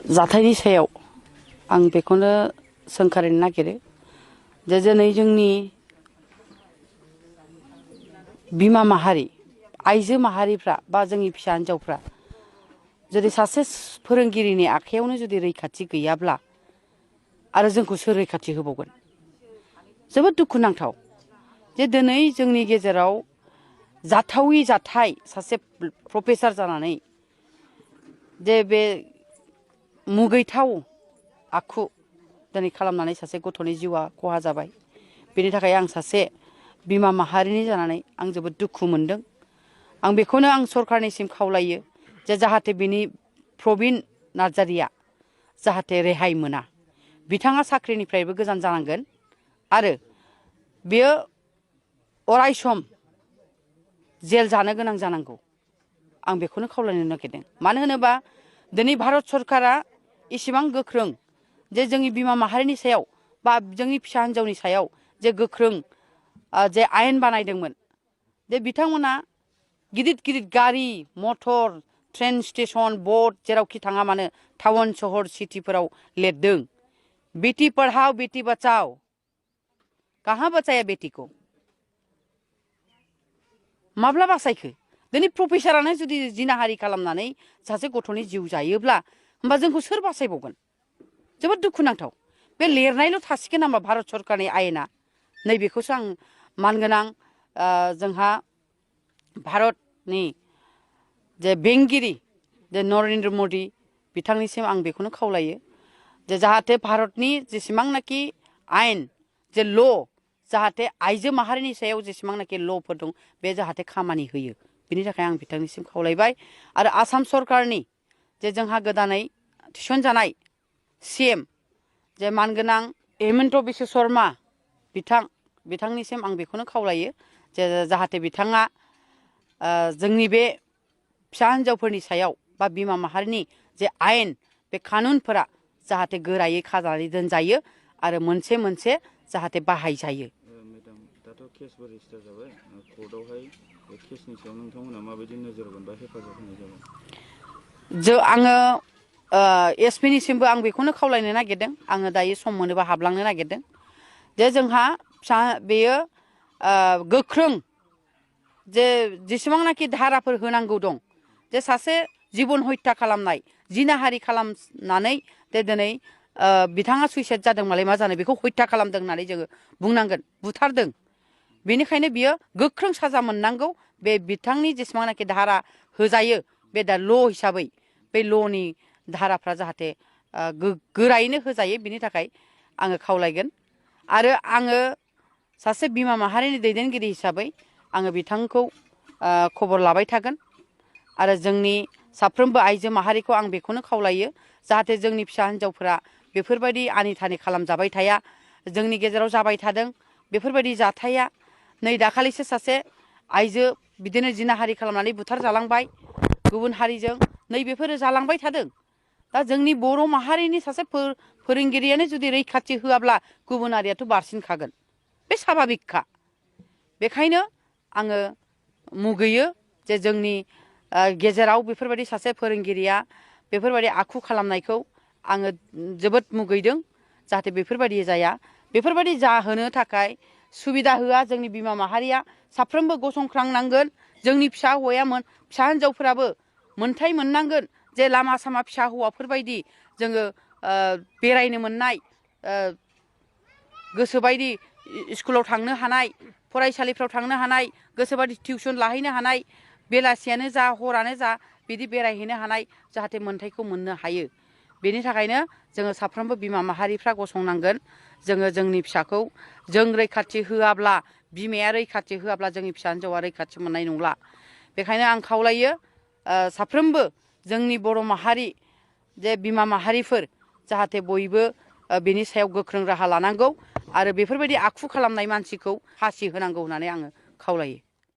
जाथायनि सायाव आं बेखौनो सोंखारिनो नागिरो जे दिनै जोंनि बिमा माहारि आइजो माहारिफ्रा बा जोंनि फिसा हिन्जावफ्रा जुदि सासे फोरोंगिरिनि आखायावनो जुदि रैखाथि गैयाब्ला आरो जोंखौ सोर रैखाथि होबावगोन। जोबोद दुखुनांथाव जे दिनै जोंनि गेजेराव जाथावै जाथाय सासे प्रफेसार जानानै जे बे मुगैथाव आखु दिनै खालामनानै सासे गथ'नि जिउआ खहा जाबाय। बेनि थाखाय आं सासे बिमा माहारिनि जानानै आं जोबोद दुखु मोनदों। आं बेखौनो आं सरकारनिसिम खावलायो जे जाहाथे बिनि प्रबिन नार्जारिया जाहाथे रेहाय मोना। बिथाङा साख्रिनिफ्रायबो गोजान जानांगोन आरो बेयो अराय सम जेल जानो गोनां जानांगौ। आं बेखौनो खावलायनो नागिरदों। मानो होनोबा दिनै भारत सरकारा इसेबां गोख्रों जे जोंनि बिमा माहारिनि सायाव बा जोंनि फिसा हिन्जावनि सायाव जे गोख्रों जे आयेन बानायदोंमोन जे बिथांमोना गिदिर गिदिर गारि मटर ट्रेन स्टेशन बर्ड जेरावखि थाङा मानो टाउन सहर सिटिफोराव लिरदों बेटी पढ़ाओ बेटी बचाओ। कहाँ बचाया बेटी को? माब्ला बासायखो? दिनै प्रफेसारानो जुदि जिनाहारि खालामनानै सासे गथ'नि जिउ जायोब्ला होमबा जोंखौ सोर बासायबावगोन? जोबोद दुखुनांथाव। बे लिरनायल' थासिगोन नामा भारत सरकारनि आयेना? नैबेखौसो आं मानगोनां जोंहा भारतनि जे बेंगिरि जे नरेन्द्र मदि बिथांनिसिम आं बेखौनो खावलायो जे जाहाथे भारतनि जेसेबांनाखि आयेन जे ल' जाहाथे आइजो माहारिनि सायाव जेसेबांनाखि ल'फोर दं बे जाहाथे खामानि होयो। बिनि थाखाय आं बिथांनिसिम खावलायबाय। आरो आसाम सरकारनि जे जोंहा गोदानै थिसनजानाय CM जे मानगोनां हेमन्त बिश्व शर्मा बिथांनिसिम आं बेखौनो खावलायो जे जाहाथे बिथाङा जोंनि बे फिसा हिन्जावफोरनि सायाव बा बिमा माहारिनि जे आयेन बे कानुनफोरा जाहाथे गोरायै खाजानानै दोनजायो आरो मोनसे मोनसे जाहाथे बाहायजायो। मेडाम दाथ' केसबो रेजिस्टार जाबाय कर्टआवहाय बे केसनि सायाव नोंथांमोना माबायदि नोजोर होगोन बा हेफाजाब होनाय जागोन? आङो SP निसिमबो आं बेखौनो खावलायनो नागिरदों। आङो दायो सम मोनोबा हाबलांनो नागिरदों जे जोंहा बेयो गोख्रों जे जेसेबांनाखि धाराफोर होनांगौ दं जे सासे जिबन हत्या खालामनाय जिनाहारि खालामनानै जे दिनै बिथाङा सुइसाइड जादोंमालाय मा जानो बेखौ हत्या खालामदों होननानै जोङो बुंनांगोन बुथारदों। बेनिखायनो बियो गोख्रों साजा मोननांगौ। बे बिथांनि जेसेबांनाखि धारा होजायो बे दा ल' हिसाबै बे ल'नि धाराफ्रा जाहाथे गोरायैनो होजायो बिनि थाखाय आङो खावलायगोन। आरो आङो सासे बिमा माहारिनि दैदेनगिरि हिसाबै आङो बिथांखौ खबर लाबाय थागोन आरो जोंनि साफ्रोमबो आइजो माहारिखौ आं बेखौनो खावलायो जाहाथे जोंनि फिसा हिन्जावफोरा बेफोरबायदि आनि थानि खालामजाबाय थाया। जोंनि गेजेराव जाबाय थादों बेफोरबायदि जाथाया। नै दाखालिसो सासे आइजो बिदिनो जिनाहारि खालामनानै बुथार जालांबाय गुबुन हारिजों। नै बेफोरो जालांबाय थादों। दा जोंनि बर' माहारिनि सासे फोरोंगिरियानो जुदि रैखाथि होआब्ला गुबुन हारियाथ' बारसिनखागोन। बे साभाबिकखा। बेखायनो आङो मुगैयो जे जोंनि गेजेराव बेफोरबायदि सासे फोरोंगिरिया बेफोरबायदि आखु खालामनायखौ आङो जोबोद मुगैदों। जाहाथे बेफोरबायदि जाया। बेफोरबायदि जाहोनो थाखाय सुबिदा होआ जोंनि बिमा माहारिया साफ्रोमबो गसंख्रांनांगोन। जोंनि फिसा हिन्जावफोराबो मोनथाय मोननांगोन जे लामा सामा फिसा हौवाफोरबायदि जोङो बेरायनो मोननाय गोसोबायदि स्कुलाव थांनो हानाय फरायसालिफ्राव थांनो हानाय गोसोबायदि टिउसन लाहैनो हानाय बेलासियानो जा हरानो जा बिदि बेरायहैनो हानाय जाहाथे मोनथायखौ मोननो हायो। बेनि थाखायनो जोङो साफ्रोमबो बिमा माहारिफ्रा गसंनांगोन। जोङो जोंनि फिसाखौ जों रैखाथि होआब्ला बिमाया रैखाथि होआब्ला जोंनि फिसा हिन्जावा रैखाथि मोननाय नंला। बेखायनो आं खावलायो साफ्रोमबो जोंनि बर' माहारि जे बिमा माहारिफोर जाहाथे बयबो बेनि सायाव गोख्रों राहा लानांगौ आरो बेफोरबायदि आखु खालामनाय मानसिखौ फासि होनांगौ होननानै आङो खावलायो।